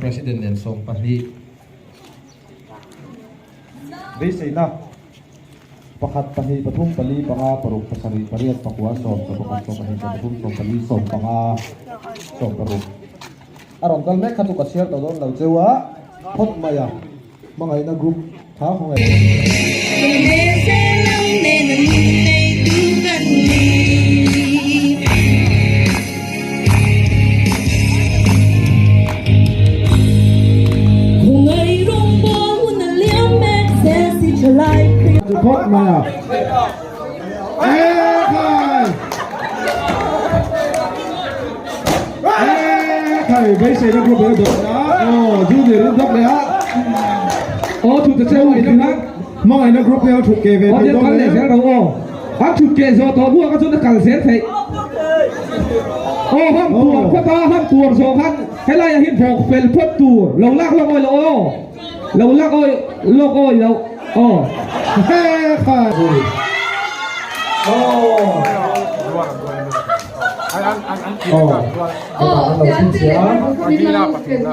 President nen 12. Beiseina, Pakhat, pahnih, pathum, pali, panga, paruk, pasarih, pariat, pakua, sawm, sawmpakhat, sawmpahnih, sawmpathum, sawmpali, sawmpanga, sawmparuk. A rawn kal mek kha chu ka chhiar tawh dawn lo cheu a, phawt mai a, hmangaihna group kha khawngaih. Phawt mai a. Ekhai! Ekhai! Beiseina group in a dawt a. Aw, junior in dawt leh a. Aw, thut ta cheu in a. Hmangaihna group hian a thut ke ve thei dawn leh zel ro aw. An thut ke zawh tawh hnuah kha chuan a kal zel theih. Aw, ham tuar phawt a, ham tuar zawh khan helaiah hian bawk fel phawt tur. Lo lak lawk awih loh aw. Lo lak awih lawk awih loh aw. Ekhai! Aw. Aw. Hetah an lo chhinchhiah a.